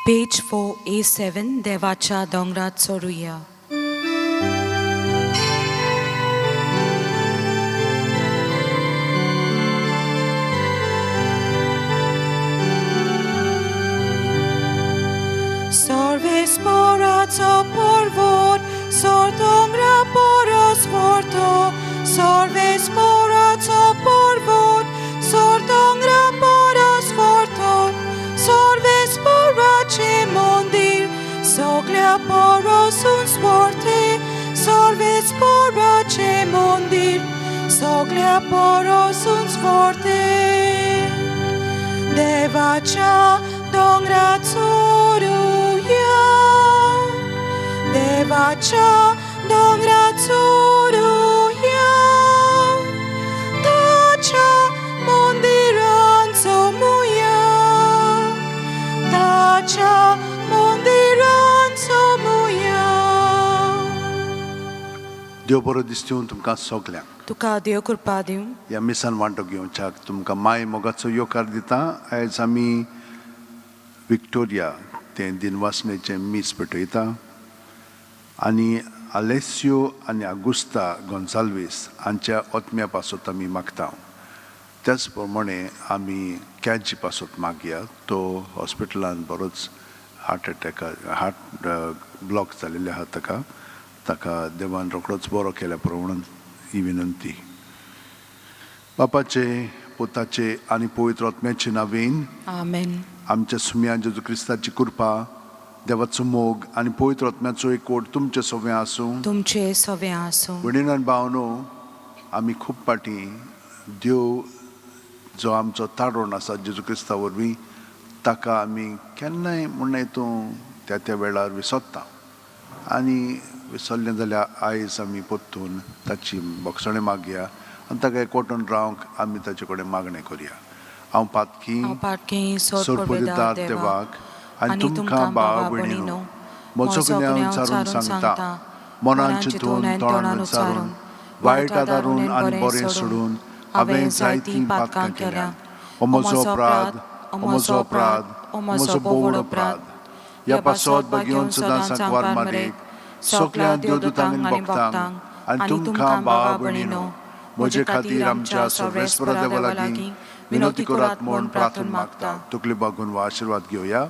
पेज 4A7 देवाच्या दोंगरात सोडुया. सर्वेस्पराचो पर्वत सोर दोंगरा परस व्हरतो, सर्वेस्पराचो पर्वत सोर दोंगरा परस व्हरतो, सर्वेस्पराचें मंदीर सगल्या परसून स्वर्ते, सर्वेस्पराचें मंदीर सगल्या परसून स्वर्ते. देवाच्या दोंगरा चोरुया, देवाच्या दोंगरा चोरुया, ताच्या मंदिरान सोमुया, ताच्या मंदिरान सोमुया. देव बरो दिसता तुमकां सगल्यांक. तुका देव कृपा दिवं. ह्या मिसान वांटो घेवच्याक तुमकां माय मोगाचो येवकार दिता. आयज आमी विक्टोरिया तें दिनवासनेचें मीस पेटयता आनी आलेसियो आनी आगुस्ता गोन्साल्वीस हांच्या ओत्म्या पासत आमी मागता. त्याच प्रमाणे आमी कॅजी पासत मागया. तो हॉस्पिटलान बरोच हार्ट एटॅका हार्ट ब्लॉक जालेले आहा. ताका ताका देवान रोखडोच बरो केल्या पुरो ही विनंती. बापाचे, पुताचे आनी पवित्र आत्म्याचे नांवेन. आमेन. आमच्या सुम्या जेजू क्रिस्ताची कृपा, देवाचो मोग आनी पवित्र आत्म्याचो एकवट तुमचे सगळें आसूं. तुमचे सवे आसूं. भयणीन आनी भावनो, आमी खूब फाटीं देव जो आमचो ताडोण आसा जेजू क्रिस्ता वरवीं, ताका आमी केन्नाय म्हणनाय तूं त्या त्या वेळार विसरता आनी विसरलें जाल्यार आयज आमी परतून ताची भोगसणें मागया आनी ताका एकवटून रावंक आमी ताचे कडेन मागणें करया. हांव पातकी हांव पाटकी सोरपदिदार देवाक आनी तुमकां भाव भयणीनो म्हजो गुन्यांव विचारून सांगता. मनान चिंतून, तोंडान उच्चारून, वायट आदारून आनी बरें सोडून हांवें जायतीं पातकां केल्या. हो म्हजो अपराध, हो म्हजो अपराध, हो म्हजो बोवड अपराध. ह्या पासत बगेवन सदां सांकवार मारेक, सगल्या देवदूतांक आनी भक्तांक आनी तुमकां भाव भयणीनो म्हजे खातीर आमच्या सर्वेस्परा देवा लागीं विनवती करात म्हूण प्रार्थना मागता. तुकले बागून वा आशिर्वाद घेवया.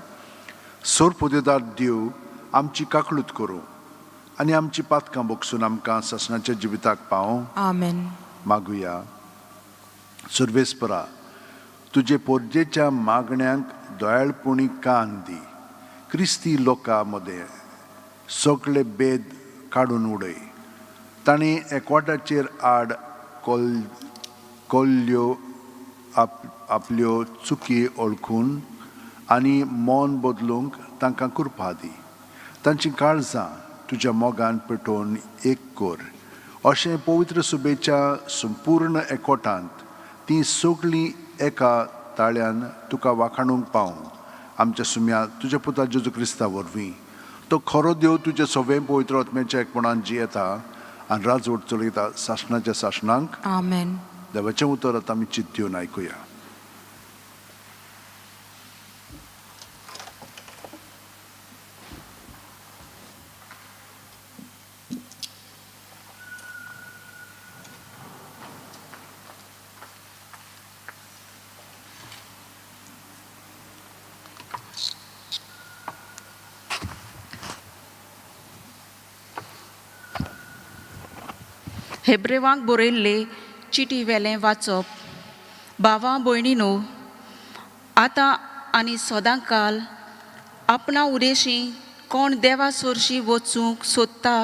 सोरपोदेदार देव आमची काकळूत करूं आनी आमची पातकां बोगसून आमकां ससनाच्या जिविताक पावों. आमेन. मागुया. सर्वेस्परा, तुजे पोरजेच्या मागण्यांक दयाळपणी कान दी. क्रिस्ती लोकां मदें सगळे भेद काडून उडय. तांणी एकवटाचेर आड कोल्ल्यो आपल्यो चुकी वळखून आनी मन बदलूंक तांकां कृपा दी. तांचीं काळजां तुज्या मोगान पेटोवन एक कर. अशें पवित्र सुबेच्या संपूर्ण एकवटांत तीं सगळीं एका ताळ्यान तुका वाखाणूंक पावूं. आमच्या सुम्या तुज्या पुता जेजू क्रिस्ता वरवीं. तो खरो देव, तुज्या सगळें पवित्र आत्म्याच्या एकपणान जियेता आनी राजवट चलयता सासणाच्या सासणांक. आमेन. देवाचें उतर आतां आमी चिंत दिवन आयकुया. हेब्रेवांक बरयल्ले चिटी वेलें वाचप. भावा भयणीनो, आतां आनी सदां काल आपणा उदेशी कोण देवा सोरशी वचूंक सोदता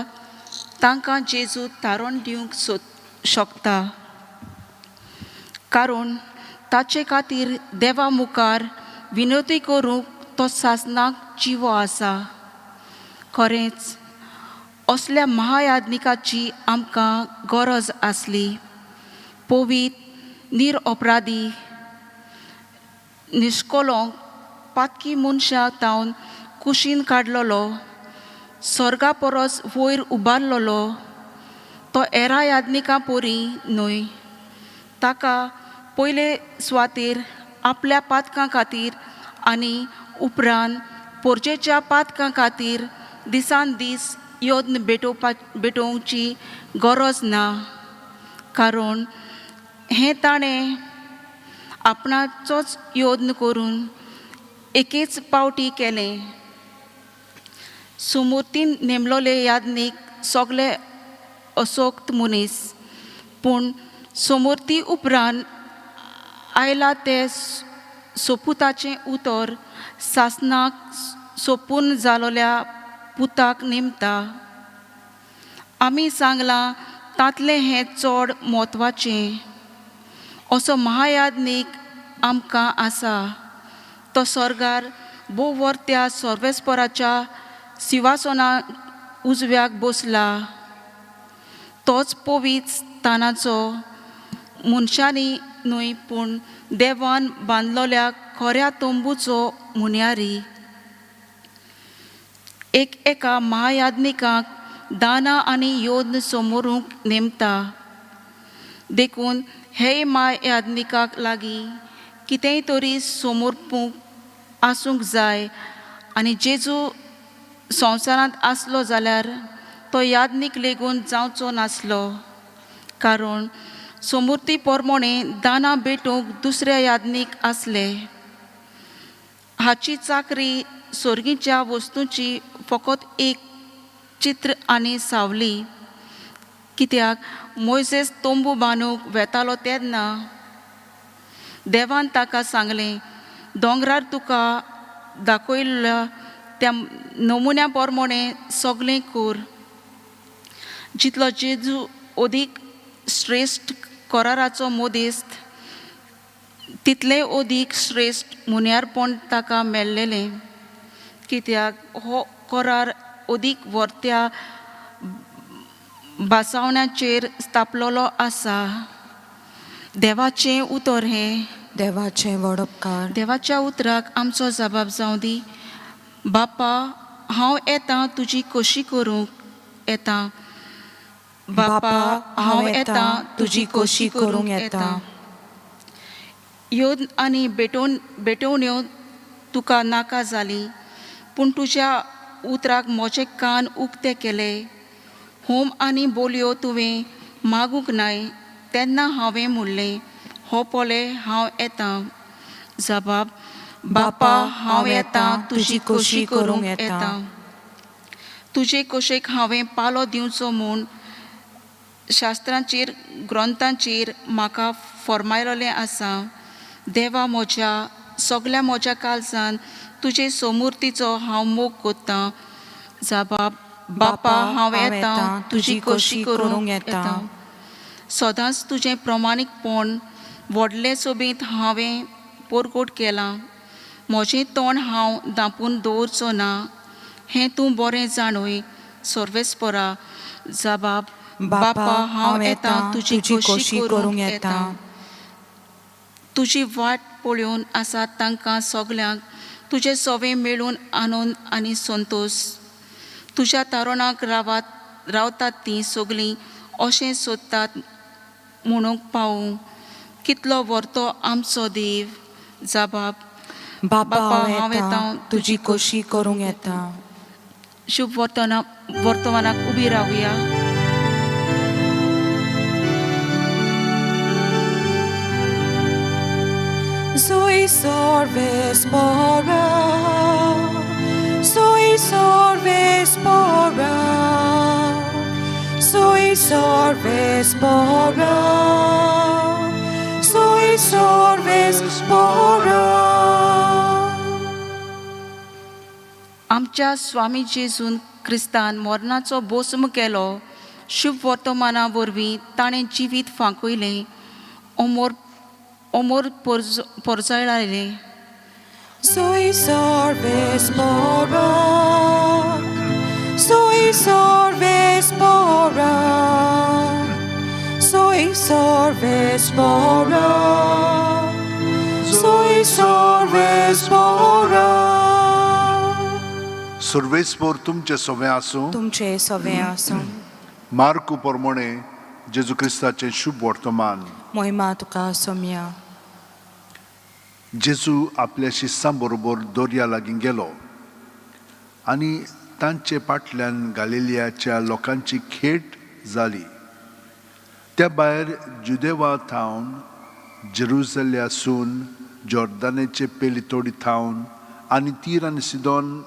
तांकां जेजू तारण दिवंक सोद शकता, कारण ताचे खातीर देवा मुखार विनवती करूंक तो सासणाक जिवो आसा. खरेंच असल्या महायाज्ञिकाची आमकां गरज आसली, पवीत, निरअपराधी, निश्कोलोंक, पातकी मनशां तावन कुशीन काडलेलो, स्वर्गा परस वयर उबारलेलो. तो एरा याज्ञिकां पोरी न्हय. ताका पयले सुवातेर आपल्या पातकां खातीर आनी उपरांत पोरजेच्या पातकां खातीर दिसान दीस यत्न भेटोवची गरज ना, कारण हें ताणें आपणाचोच यत्न करून एकेच पावटी केलें. सुमूर्तीन नेमलोले याज्ञीक सगळे असोक्त मनीस, पूण सोमुर्ती उपरांत आयला ते सोपुताचें उतर सासणाक सोपून जालोल्या पुताक नेमता. आमी सांगलां तांतलें हें चड म्हत्वाचें. असो महायाज्ञीक आमकां आसा, तो स्वर्गार भोववर्त्या सर्वेस्पराच्या सिंवासना उजव्याक बसला. तोच पवित्र स्थानाचो मनशांनी न्हय पूण देवान बांदलोल्या खऱ्या तंबूचो मुन्यारी. एक एका महायाज्ञिकाक दानां आनी योद्न समोरूंक नेमता, देखून हेय महायाज्ञिकाक लागीं कितेंय तरी समर्पूंक आसूंक जाय. आनी जेजू संवसारांत आसलो जाल्यार तो याज्ञीक लेगून जावचो नासलो, कारण सोमुर्ती पोरमोणे दानां भेटूंक दुसऱ्या याज्ञीक आसले. हाची चाकरी सोर्गीच्या वस्तूंची फकत एक चित्र आनी सावली. कित्याक मोयजेस तंबू बांदूंक वेतालो तेन्ना देवान ताका सांगलें, दोंगरार तुका दाखयल्ल्या त्या नमुन्या पोरमोणे सगळें कर. जितलो जेजू अदीक श्रेश्ठ कराराचो मोदेस्त, तितलें अदीक श्रेश्ठ मुन्यारपण ताका मेळ्ळेलें. कित्याक हो करार अदीक व्हरत्या भासावण्याचेर स्थापलोलो आसा. देवाचें उतर हें. देवाचें व्हड उपकार. देवाच्या उतराक आमचो जबाब जावं दी. बापा, हांव येता तुजी खोशी करूंक येता. बापा, हांव येता तुजी खोशी करूंक येता. योद आनी भेटवण्यो तुका नाका जाली, पूण तुज्या उतराक म्हजे कान उक्ते केले. होम आनी बोलयो तुवें मागूंक नाय, तेन्ना हांवें म्हणलें, हो पळय हांव येता. जबाब, बापा, हांव येता तुजी खोशी करूंक येता. तुजे खोशेक हांवें पालो दिवचो म्हूण शास्त्रांचेर ग्रंथांचेर म्हाका फॉर्मायलेलें आसा. देवा म्हज्या, सगल्या म्हज्या काळजान तुजे सोमुर्तीचो हांव मोग कोत्तां. जबाब, बापा, हांव येता तुजी खोशी करूंक येता. सदांच तुजें प्रमाणीकपण व्हडले सोबीत हांवें पोरकोट केलां. म्हजें तोंड हांव धांपून दवरचो ना, हें तूं बरें जाणूय सर्वेस्परा. जबाब, बापा, हांव येता तुजी खोशी करूंक येता. तुजी वाट पळोवन आसा तांकां सगल्यांक तुजें सोवें मेळून आनंद आनी संतोश. तुज्या तारणाक रावतात तीं सगलीं अशें सोदतात म्हणूंक पावूं. कितलो व्हरतो आमचो देव. जबाब, बापा, हांव येता तुजी खोशी करूंक येता. शुभ वर्तमानाक उबी रावया. Sui sorves pora, sui sorves pora, sui sorves pora, sui sorves pora. आमच्या स्वामी जेजून क्रिस्तान मरणाचो बोस्म केलो. शुभ वर्तमाना वरवीं ताणें जिवीत फांकयलें, अमोर अमोर पोरजळायलें. Sui sorves pora, sui sorves pora, sui sorves pora, sui sorves pora. सर्वेस्पोर तुमचे सोवें आसूं. तुमचे सवे आसूं. मार्कू पोरमोणे जेजू क्रिस्ताचें शुभ वर्तमान. मोहिमा तुका सोम्या. जेजू आपल्या शिस्सां बरोबर दर्या लागीं गेलो. आनी तांचे फाटल्यान गालिलियाच्या लोकांची खेट जाली. त्या भायर जुदेवा थावन, जेरुजल्यासून, जॉर्दानाचे पेलितोडी थावन आनी तीर आनी सिदोन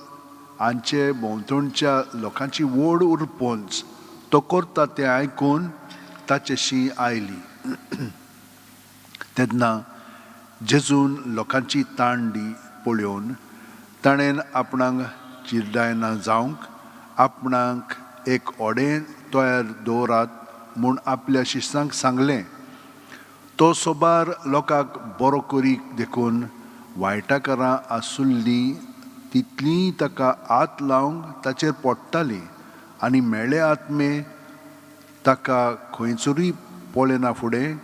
हांचे भोंवतणच्या लोकांची व्हड उरपोंच तो करता तें आयकून ताचेशी आयली. तेन्ना जेजून लोकांची तांडी पळोवन ताणें आपणाक चिरडायना जावंक आपणाक एक ओडें तयार दवरात म्हूण आपल्या शिश्यांक सांगलें. तो सोबार लोकांक बरो करी देखून वायटाकारां आसुल्लीं तितलींय ताका हात लावंक ताचेर पडटालीं आनी मेळे आत्मे ताका खंयसरूय पळयना फुडें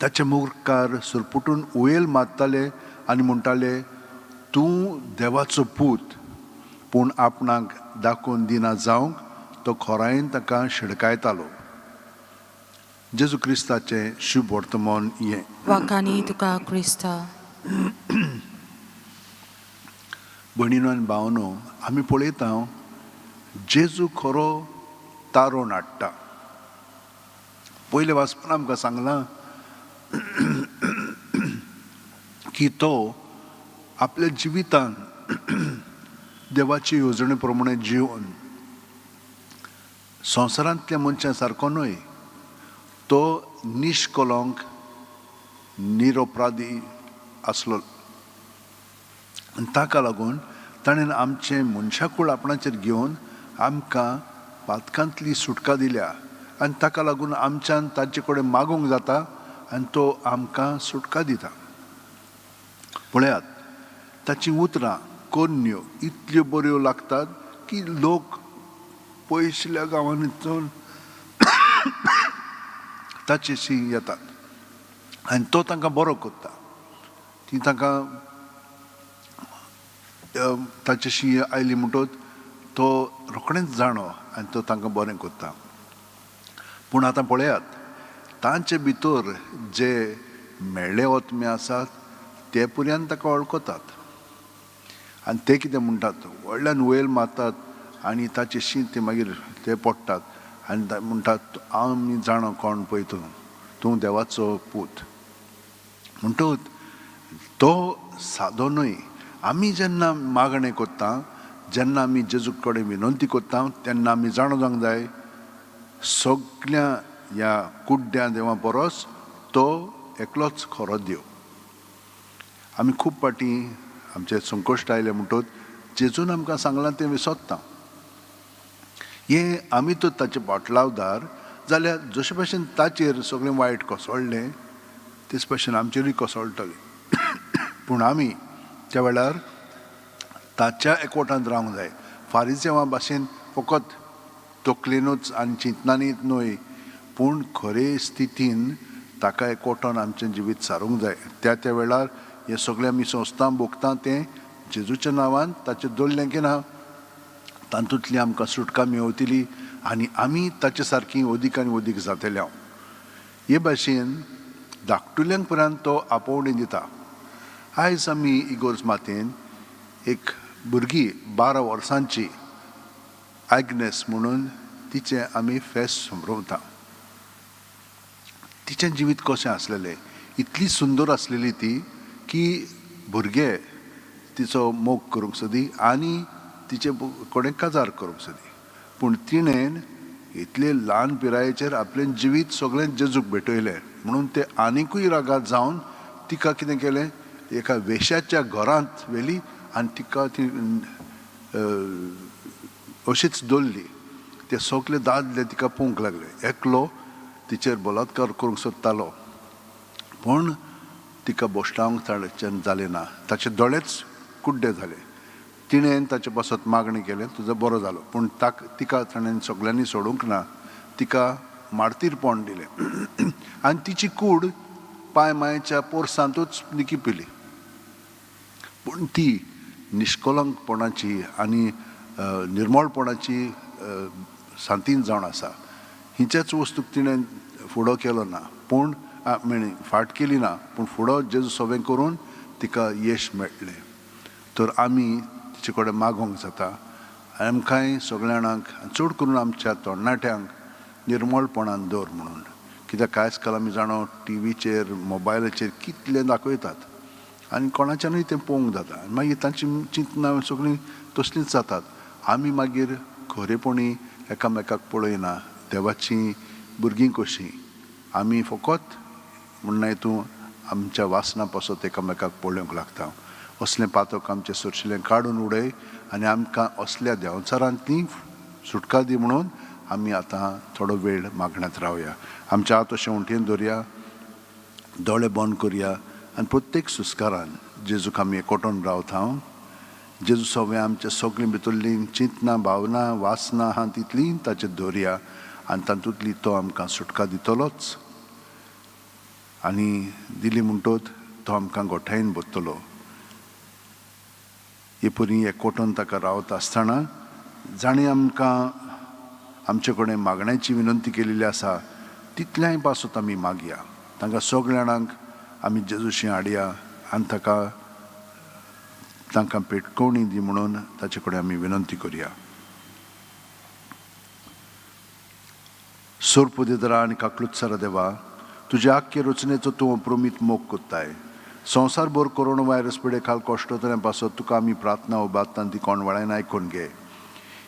ताचे मुखार सुरपुटून उयल मारताले आनी म्हणटाले, तूं देवाचो पूत. पूण आपणाक दाखोवन दिना जावंक तो खोरायेन ताका शिडकायतालो. जेजू क्रिस्ताचें शुभ वर्तमान हें. वाखाणी तुका क्रिस्ता. भयणीनो आनी भावनो, आमी पळयता जेजू खरो तारोण हाडटा. पयलें वाचपान आमकां सांगलां की तो आपल्या जिवितान देवाचे येवजणे प्रमाणे जिवन संवसारांतल्या मनशां सारको न्हय, तो निश्कलंक निरपराधी आसलो आनी ताका लागून ताणें आमचें मनशाकूळ आपणाचेर घेवन आमकां पातकांतली सुटका दिल्या आनी ताका लागून आमच्यान ताचे कडेन मागूंक जाता आनी तो आमकां सुटका दिता. पळयात, ताचीं उतरां कोन्न्यो इतल्यो बऱ्यो लागतात की लोक पयशिल्ल्या गांवांनी चल ताचेशी येतात आनी तो तांकां बरो करता. ती तांकां ताचेशी आयली म्हणटच तो रोखडेंच जाणो आनी तो तांकां बरें करता. पूण आतां पळयात, तांचे भितर जे मेळ्ळे ओतमे आसात ते पुर्यान ताका वळखतात आनी ते कितें म्हणटात, व्हडल्यान वयल मारतात आनी ताचेशी ते मागीर ते पडटात आनी म्हणटात, आमी जाणो कोण पळय तूं, तूं देवाचो पूत. म्हणटूच तो सादो न्हय. आमी जेन्ना मागणें करता, जेन्ना आमी जेजू कडेन विनंती करता, तेन्ना आमी जाणो जावंक जाय सगल्या ह्या कुड्ड्या देवा परस तो एकलोच खरो देव. आमी खूब फावटी आमचे संकश्ट आयले म्हणटच जेजून आमकां सांगलां तें विसरता. हें आमी तर ताचे पाटलावदार जाल्यार जशे भाशेन ताचेर सगळें वायट कोसळ्ळें तेच भाशेन आमचेरूय कोसळटलें. पूण आमी त्या वेळार ताच्या एकवटांत रावंक जाय. फारिजेवा भाशेन फकत तकलेनूच आनी चिंतनांनीच न्हय, पूण खरे स्थितीन ताका एकवटान आमचें जिवीत सारूंक जाय. त्या त्या वेळार हें सगळें आमी संस्थां भोगता तें जेजूच्या नांवान ताचें दवरलें की ना तातूंतली आमकां सुटका मेवतली आनी आमी ताचे सारकी अदीक आनी अदीक जातले. हांव हे भाशेन धाकटुल्यांक पर्यंत तो आपोवणी दिता. आयज आमी इगोर्ज मातेन एक भुरगी 12 वर्सांची आग्नेस म्हणून तिचें आमी फेस्त समरोवता. तिचें जिवीत कशें आसलेलें, इतली सुंदर आसलेली ती की भुरगे तिचो मोग करूंक सोदी आनी तिचे कडेन काजार करूंक सोदी. पूण तिणें इतले ल्हान पिरायेचेर आपलें जिवीत सगळें जेजूक भेटयलें म्हणून ते आनिकूय रागात जावन तिका कितें केलें, एका वेश्याच्या घरांत व्हेली आनी तिका ती अशीच दवरली. ते सगळे दादले तिका पळोवंक लागले. एकलो तिचेर बलात्कार करूंक सोदतालो पूण तिका बोश्टावंक ताच्यान जालें ना. ताचे दोळेच कुड्डे जाले. तिणें ताचे पासत मागणें केलें, तुजो बरो जालो. पूण तिका ताणें सगळ्यांनी सोडूंक ना, तिका मार्तीरपण दिलें आनी तिची कूड पांय मायेच्या पोरसांतूच निकी पिली. पूण ती निश्कलंकपणाची आनी निर्मळपणाची सांतीन जावन आसा. हिच्याच वस्तूक तिणें फुडो केलो ना, पूण फाट केली ना, पूण फुडो जेजू सगळें करून तिका यश मेळ्ळें. तर आमी ताचे कडेन मागोंक जाता आनी आमकांय सगळ्या जाणांक, चड करून आमच्या तरणाट्यांक निर्मळपणान दवर म्हणून. कित्याक आयज काल आमी जाणो टिवीचेर मोबायलाचेर कितलें दाखयतात आनी कोणाच्यानूय तें पळोवंक जाता आनी मागीर तांची चिंतनां सगळीं तसलींच जातात. आमी मागीर खरेपणी एकामेकाक पळयना देवाचीं भुरगीं कशीं. आमी फकत म्हणनाय तूं आमच्या वासना पासत एकामेकाक पळोवंक लागता. असलें पातक आमचें सरशिलें काडून उडय आनी आमकां असल्या देंवचारांतली सुटका दी म्हणून आमी आतां थोडो वेळ मागण्यांत रावया. आमच्या हात अशें उंटयेन दवरया, दोळे बंद करया आनी प्रत्येक सुस्कारान जेजूक आमी एकवटून रावता. हांव जेजू सगळें आमच्या सगळीं भितरलीं चिंतनां भावना वासना आहा तितलीं ताचेर दवरया आनी तातूंतली तो आमकां सुटका दितलोच आनी दिली म्हणटोच तो आमकां गोठायेन भरतलो. हे परी एकवटून ताका रावता आसतना जाणें आमकां आमचे कडेन मागण्याची विनंती केलेली आसा तितल्याय पासत आमी मागया. तांकां सगळ्या जाणांक आमी जेजूशी हाडया आनी ताका तांकां पेटकोवणी दी म्हणून ताचे कडेन आमी विनंती करया. सोरपुदेदरा आनी काकलुत्सरा देवा, तुज्या आख्खे रचनेचो तूं अप्रमीत मोग कोत्ताय. संवसारभर कोरोना व्हायरस पिडे खाल कश्टतल्या पासत तुका आमी प्रार्थना उबारता ती कोणवाळ्यान आयकून घे.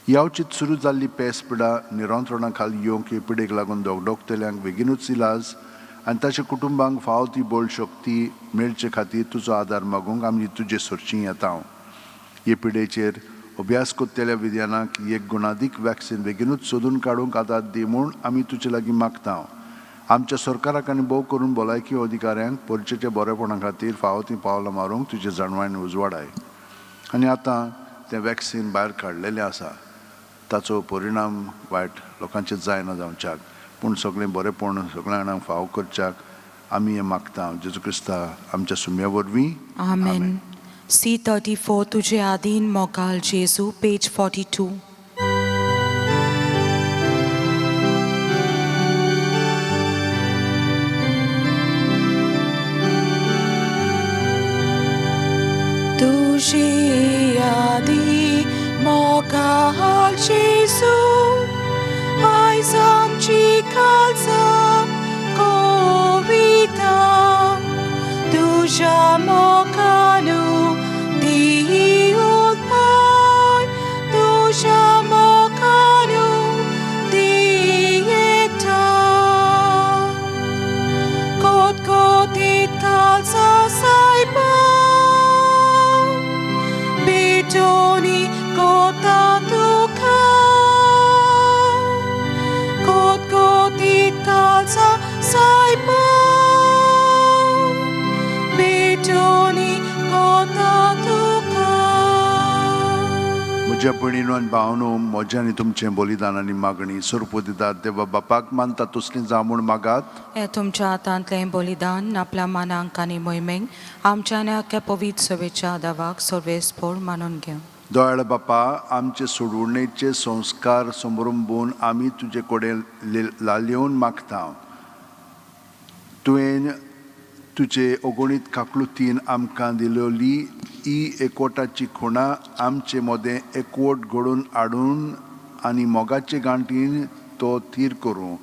यावचीत सुरू जाल्ली पेस पिडा निरंत्रणा खाल येवंक हे पिडेक लागून दोगडोगतल्यांक बेगीनूच इलाज आनी ताच्या कुटुंबांक फावो ती बळ शक्ती मेळचे खातीर तुजो आदार मागूंक आमी तुजे सरशीं येता. हे पिडेचेर अभ्यास करतल्या विज्ञानाक एक गुणादीक वॅक्सिन बेगीनूच सोदून काडूंक आदार दी म्हूण आमी तुजे लागीं मागता. आमच्या सरकाराक आनी भोव करून भलायकी अधिकाऱ्यांक परिचेच्या बरेपणा खातीर फावो तीं पावलां मारूंक तुजे जाणवायन उजवाडाय. आनी आतां तें वॅक्सिन भायर काडलेलें आसा ताचो परिणाम वायट लोकांचेर जायना जावच्याक, पूण सगळें बरेपण सगळ्या जाणांक फावो करच्याक आमी हें मागता जेजू क्रिस्ता आमच्या सुम्या वरवीं. आमेन. C34 तुझे आधीन मोगाल जेजू, पेज 42. तुझे आधी मोगाल जेजू, आयज आमची काळजां कविता तुझ्या मोगानु दी उपाय, तुझ्या मोगानु दी एकता. कोतकोतीत काळजां सायबा, बिटोनी कोता तुका. कोतकोतीत काळजां सायबा, बिटोनी कोता तुका. म्हज्या भयणीनो आनी भावनो, म्हजें आनी तुमचें बलिदान आनी मागणी सोरपोदिदार देवा बापाक मानता तसलीं जावं म्हूण मागात. हे तुमच्या हातांतलें बलिदान आपल्या मानांक आनी मोहिमेक आमच्या आनी आख्या पवित्र सभेच्या दावाक सर्वेस्पोर मानून घेवं. दयाळ बापा, आमचे सोडवणेचे संस्कार समरंबून आमी तुजे कडेन लालेवन मागता. तुवें तुजे अगणीत काकलुतीन आमकां दिलोली ही एकवटाची खुणा आमचे मदें एकवट घडोवन हाडून आनी मोगाचे गांठीन तो थीर करूं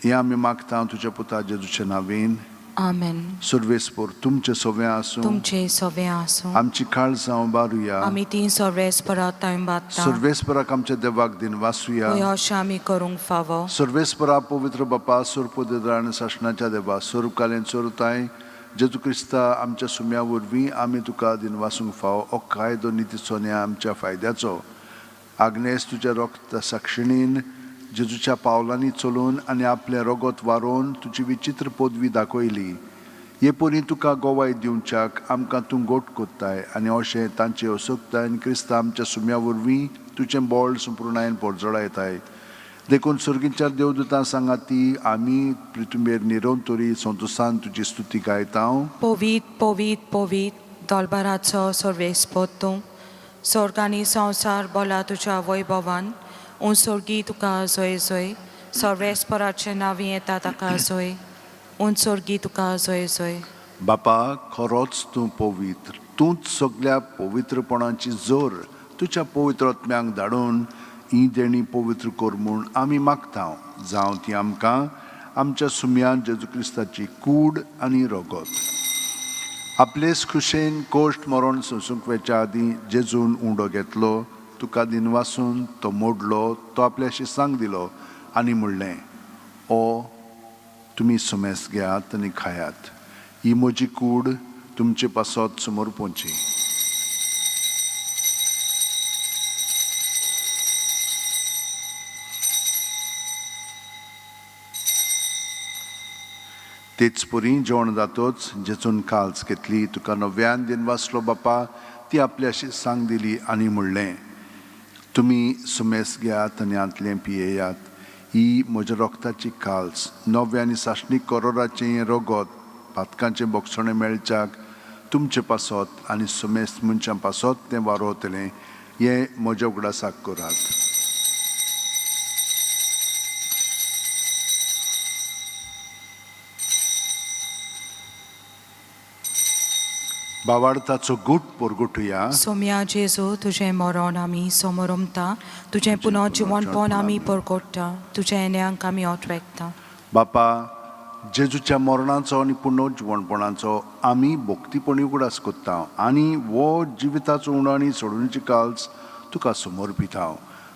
हें आमी मागता तुज्या पुता जेजूच्या नांवेन. आमेन. सर्वेस्पोर तुमचें सगळें आसूं. तुमचे सगळें आसूं. आमची काळजां उबारुया. आमी ती सर्वेस्परात थंय बांदता. सर्वेस्पराक आमच्या देवाक दिनवासुया. हय, अशें आमी करूंक फावो. सर्वेस्परा पवित्र बापा, सोरपोदेरा आनी सासणाच्या देवा, स्वरूपकालीन स्वरुताय जेजू क्रिस्ता आमच्या सुम्या वरवीं आमी तुका दिनवासूंक फावो. हो कायदो नितीचो न्याय आमच्या फायद्याचो. आग्नेस तुज्या रोगता साक्षिणीन जेजूच्या पावलांनी चलून आनी आपलें रगत वारोवन तुजी विचित्र पदवी दाखयली. हे परी तुका गोवाय दिवच्याक आमकां तूं गोट कोत्ताय आनी अशें तांचे असक्तायन क्रिस्ता आमच्या सुम्या वरवीं तुजें बळ संपुर्णायन पोरजळायताय. देखून सर्गीच्या देवदूतां सांगात ती आमी पृथ्वीर निरोवन तरी संतोसान तुजी स्तुती गायता. पवीत पवीत पवीत दोलबाराचो सर्वेस्पोत तूं, स्वर्ग आनी संवसार बोला तुज्या वैभवान. उंचोर्गी तुका जय जय, सर्वेस्पराचे नांवी येता ताका जय. उंचोर्गी तुका जय जय. बापा, खरोच तूं पवित्र, तूंच सगल्या पवित्रपणाची जोर तुज्या पवित्र आत्म्यांक धाडून ही देणी पवित्र कर म्हूण आमी मागता. जावं ती आमकां आमच्या सुम्यान जेजू क्रिस्ताची कूड आनी रगत. आपलेच खुशेन कोश्ट मरण सोंसूंक वेच्या आदीं जेजून उंडो घेतलो, तुका दिनवासून तो मोडलो, तो आपल्याशी सांग दिलो आनी म्हणलें, ओ तुमी सुमेस घेयात आनी खायात, ही म्हजी कूड तुमचे पासत समोर पोवची. तेच परी जेवण जातोच जेजून काल्स घेतली, तुका नव्यान दिनवासलो बापा, ती आपल्याशी सांग दिली आनी म्हणलें, तुमी सुमेस घेयात आनी हांतलें पियेयात, ही म्हज्या रोगताची काल्स, नव्या आनी सासणीक करोराचें हें रगत पातकांचें बोगसणें मेळच्याक तुमचे पासत आनी सुमेस मनशां पासत तें वारोवतलें, हें म्हज्या उगडासाक करात. बावार्थाचो गूट पोरगुटुया. सोम्या जेजू, तुजें मरण आमी समोरमता, तुजें पुनः जिवनपण आमी परगट्टा, तुज्या येण्यांक आमी ओटवेकता. बापा, जेजूच्या मरणाचो आनी पुनर्जिवणपणाचो आमी भक्तीपणी उगडास कोत्ता आनी हो जिविताचो उणो आनी सोडूनची काल्स तुका समर्पिता.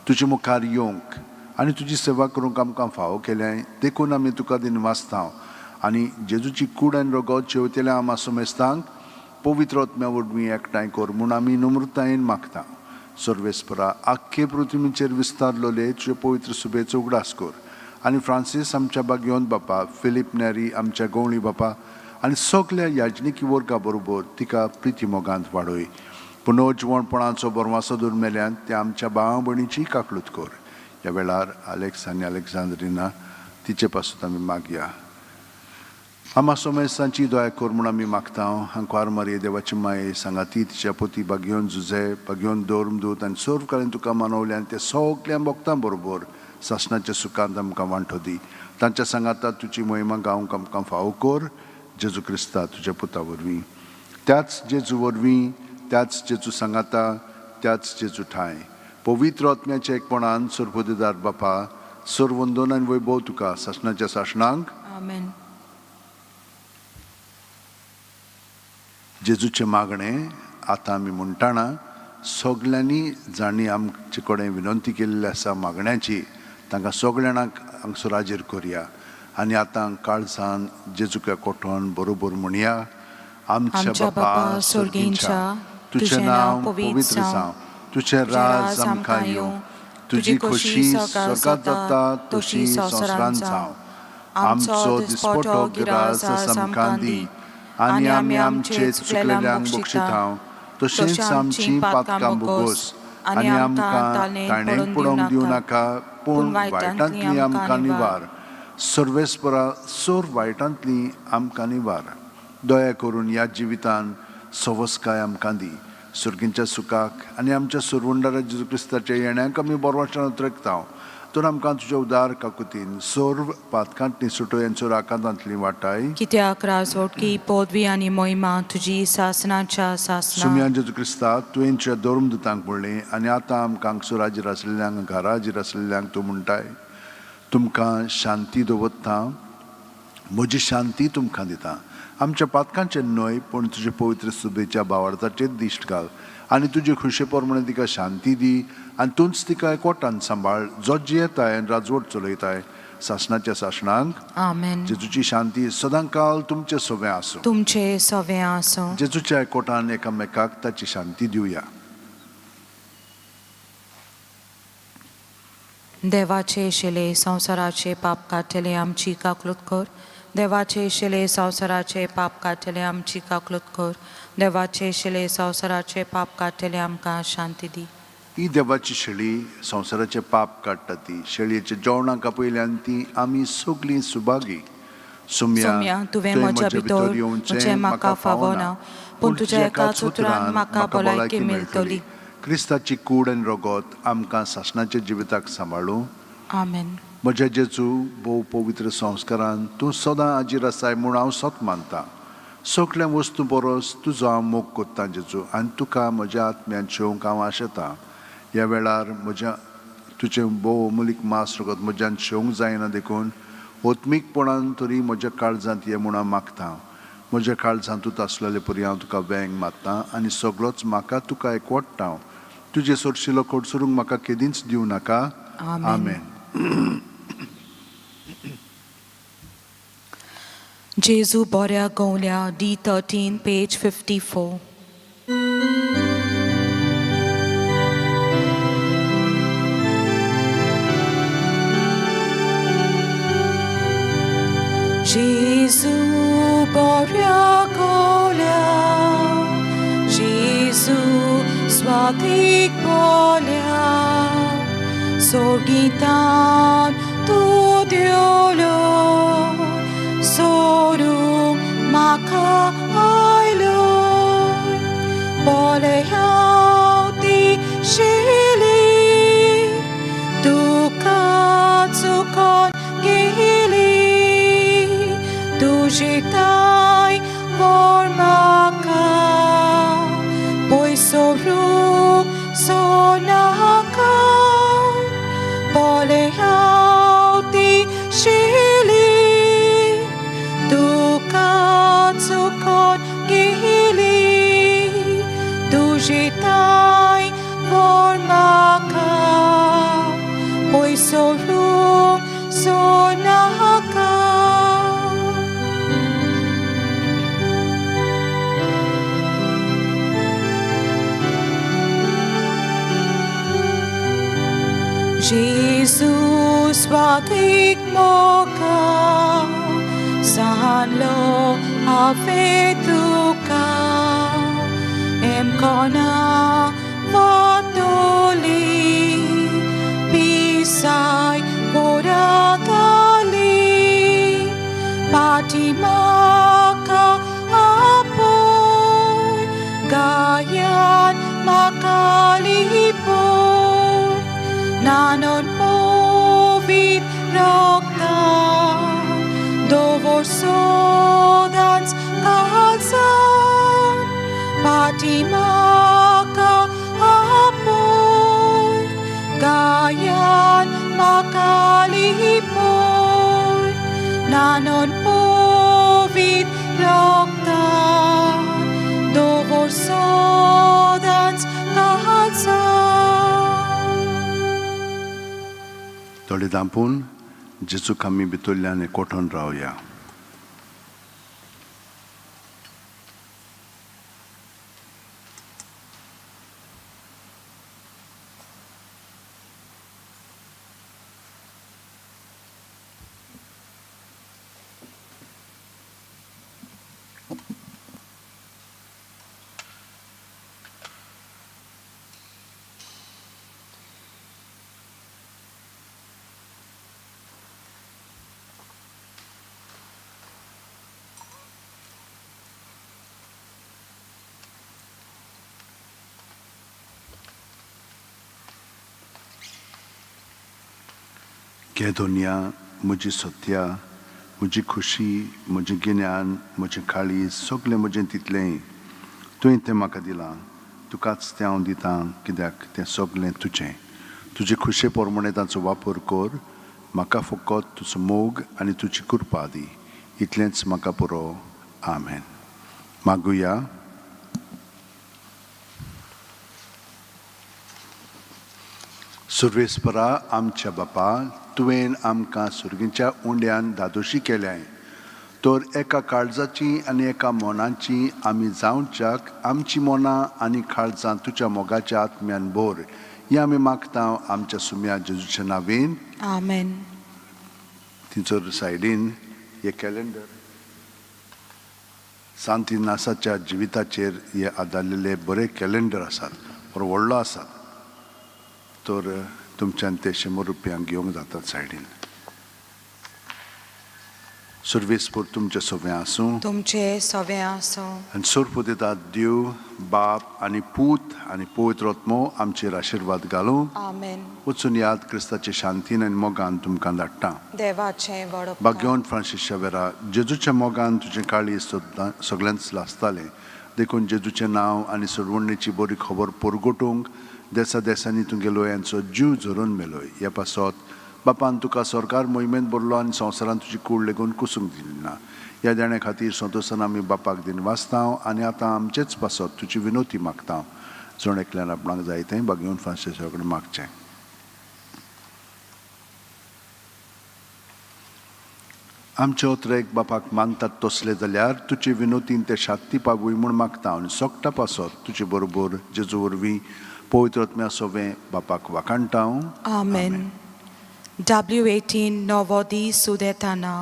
तुजे मुखार येवंक आनी तुजी सेवा करूंक आमकां फावो केलें देखून आमी तुका दिनवासता आनी जेजूची कूड आनी रगत शेवतेल्या आमा समेस्तांक पवित्र आत्म्या वरवीं एकठांय कर म्हूण आमी नम्रतायेन मागता. सर्वेस्परा, आख्खे पृथ्वीचेर विस्तारलोले तुजे पवित्र सुबेचो उगडास कर आनी फ्रांसीस आमच्या बागयोन बापा, फिलीप नॅरी आमच्या गवळी बापा आनी सगल्या याजनिकी वर्गा बरोबर तिका प्रिती मोगांत वाडय. पुनर्जिवणपणाचो बरवासो दवर मेल्यान त्या आमच्या भावा भयणीची काकळूत कर. ह्या वेळार आलेक्स आनी अलेक्झांद्रिना तिचे पासून आमी मागया. आमा सोमेस्तांची दया कर म्हूण आमी मागता. हांकार मारये देवाची माये सांगाती तिच्या पोती बागयोन जुझे, बागयोन धर्मदूत आनी सर्व काळीन तुका मानवल्यान ते सगल्या भक्तां बरोबर सासणाच्या सुखांत आमकां वांटो दी. तांच्या सांगाता तुजी महिमा गावंक आमकां फावो कर, जेजू क्रिस्ता तुज्या पुता वरवीं. त्याच जेजू वरवीं, त्याच जेजू सांगाता, त्याच जेजू ठांय पवित्र आत्म्याच्या एकपणान सर्वोदेदार बापा, सर्वंदन आनी वैभव तुका सासणाच्या सासणांक. आमेन. जेजूचें मागणें आतां आमी म्हणटाना सगल्यांनी जांणी आमचे कडेन विनंती केल्ली आसा मागण्याची, तांकां सगळ्या जाणांक हांगसर हाजीर करया आनी आतां काळजान जेजूक कोठोन बरोबर म्हणया. आमच्या बापा सर्गींच्या, तुजें नांव पवित्र जावं, तुजें राज आमकां येवं, तुजी खोशी स्वर्गात जाता तशी संवसारांत जावं. आमचो दिसपटो गिरास आमकां दी आनी आमी आमचे चुकलेल्यांक बक्षितां तशेंच आमची पातकां भोगोस आनी आमकां ताणें पडोवंक दिवं नाका, पूण वायटांतली आमकां निवार. सर्वेस्परा, सोर वायटांतली आमकां निवार. दया करून ह्या जिवितान सवस्काय आमकां दी. सुर्गींच्या सुखाक आनी आमच्या सुरवंडारा जेजू क्रिस्ताच्या येण्याक आमी बरवाच्यान उतरकता. तर आमकां तुज्या उदार काकुतीन सर्व पातकांतली सुटोय आनी सर्व आकांतांतली वाटाय. कित्याक राजवटकी, पदवी आनी महिमा तुजी सासणाच्या सासणा. सुम्यान जेजू क्रिस्ता, तुवें तुज्या धर्मदूतांक म्हणलें आनी आतां आमकां हांगसर हाजीर आसलेल्यांक, घरा हाजीर आसलेल्यांक तूं म्हणटाय, तुमकां शांती दवरता, म्हजी शांती तुमकां दिता. आमच्या पातकांचेर न्हय पूण तुजे पवित्र सुबेच्या भावार्थाचेर दिश्ट घाल आनी तुजे खुशे प्रमाणे तिका शांती दी आनी तूंच तिका एकवटान सांबाळ, जो जियेताय आनी राजवट चलयताय सासणाच्या सासणांक. आमेन. जेजूची शांती सदांकाल तुमचे सवें आसूं. तुमचे सवें आसूं. जेजूच्या एकवटान एकामेकाक ताची शांती दिवया. देवाचे शिले संवसाराचे पाप काडटले आमची काकलूत कर. देवाचे शिले संवसाराचे पाप काडटले आमची काकलूत कर. देवाचे शिले संवसाराचे पाप काडटले आमकां शांती दी. ही देवाची शेळी संवसाराचें पाप काडटा ती शेळयेच्या जेवणाक आपयल्यान ती आमी सगलीं सुभागी. सोम्या, तुवें म्हज्या भितर येवचें म्हाका फावो ना, पूण तुज्या एकाच उतरान म्हाका भलायकी मेळटली. क्रिस्ताची कूड आनी रगत आमकां सासणाच्या जिविताक सांबाळूं. आमेन. म्हज्या जेजू, भोव पवित्र संस्कारान तूं सदां हाजीर आसाय म्हूण हांव सत मानता. सगळ्या वस्तू परस तुजो हांव मोग कोत्तां जेजू आनी तुका म्हज्या आत्म्यान शेवंक हांव आशेतां. ह्या वेळार म्हज्या तुजें भोव अमुलीक मास रगत म्हज्यान शेवंक जायना देखून ओत्मीकपणान तरी म्हज्या काळजांत ये म्हूण हांव मागतां. म्हज्या काळजांतूच आसलेले परी हांव तुका वेंग मारतां आनी सगळोच म्हाका तुका एकवटता. तुजे सोरशिलो कडसरूंक म्हाका केदींच दिवं नाका. आमेन. आमेन. जेजू बोऱ्या गोवल्या, D13, page 54. Jesu बोऱ्या गोवल्या, जेजू स्वातीक बोल्या, सोगितान तूं देवलो, सोडूंक म्हाका आयलो. बोले हांव ती शिली, तुका चुकोन गेली, तुजी ताय व्हर म्हाका, पयसो रूख सोनाका. बोले हांव ती शिली, तुका चुकोन गेली, तुजी ताय व्हर म्हाका, पयसो रूख Sonaka. Jesus swatik moka sanlo avetuka emkona vatoli pisai boratali patimaka apoy gayan makalipon nanon povit rokta dovor sodans kalsan patimaka apoy gayan makalipon nanon povit rokta dovor sodans kalsan. थोडे धांपून जेजूक आमी भितरल्यान एकवटून रावया. घे दोनया म्हजी सत्या, म्हजी खुशी, म्हजें गिन्यान, म्हजें काळीज, सगळें म्हजें तितलेंय तुवें तें म्हाका दिलां. तुकाच तें हांव दितां कित्याक तें सगळें तुजें. तुजे खुशे प्रमाणे तांचो वापर कर. म्हाका फकत तुजो मोग आनी तुजी कृपा दी, इतलेंच म्हाका पुरो. आमेन. मागुया. सुर्वेस्परा आमच्या बापा, तुवें आमकां सुर्गीच्या उंड्यान धादोशी केल्याय तर एका काळजाची आनी एका मनाची आमी जावच्याक आमची मनां आनी काळजां तुज्या मोगाच्या आत्म्यान भर. हें आमी मागता आमच्या सुम्या जेजूच्या नांवेन. आमेन. थंयसर सायडीन हे कॅलेंडर सांतिनासाच्या जिविताचेर हे आदारलेले बरे कॅलेंडर आसात, बरो व्हडलो आसात, तर तुमच्यान ते 100 रुपयांक घेवंक जातात सायडीन. सर्वेस्पोर तुमचे सगळें आसूं. तुमचे सवे आसूं. आनी सोरपू दितात देव बाप आनी पूत आनी पवित्र आत्मो आमचेर आशिर्वाद घालूं. आमेन. वचून याद क्रिस्ताचे शांतीन आनी मोगान तुमकां धाडटा. देवाचें व्हड उपकार. भाग्यवंत फ्रांसीस शावेरा, जेजूच्या मोगान तुजें काळीज सदां सगळ्यांच लासतालें, देखून जेजूचें नांव आनी सोडवणेची बरी खबर परगटूंक देसा देसांनी तुगेलो लोयांचो जीव झरोवन मेलोय. ह्या पासत बापान तुका सरकार मोहिमेंत भरलो आनी संवसारांत तुजी कूड लेगून कुसूंक दिली ना. ह्या देण्या खातीर संतोशान आमी बापाक दिन वाचता आनी आतां आमचेच पासत तुजी विनोती मागता. जण एकल्यान आपणाक जाय तें भाग्यवंत फ्रांसीसा कडेन मागचें. आमचे ओतरेक बापाक मानतात तसले जाल्यार तुजे विनोतीन ते शांती पावूय म्हूण मागता आनी सोगटा पासत तुजे बरोबर जेजू वरवीं पवित्र आत्म्या सोवें बापाक वाखाणटा हांव. आमेन. W18 नवो दीस उदेताना.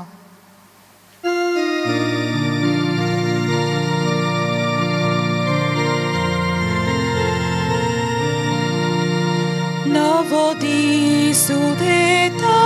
नवो दीस उदेताना.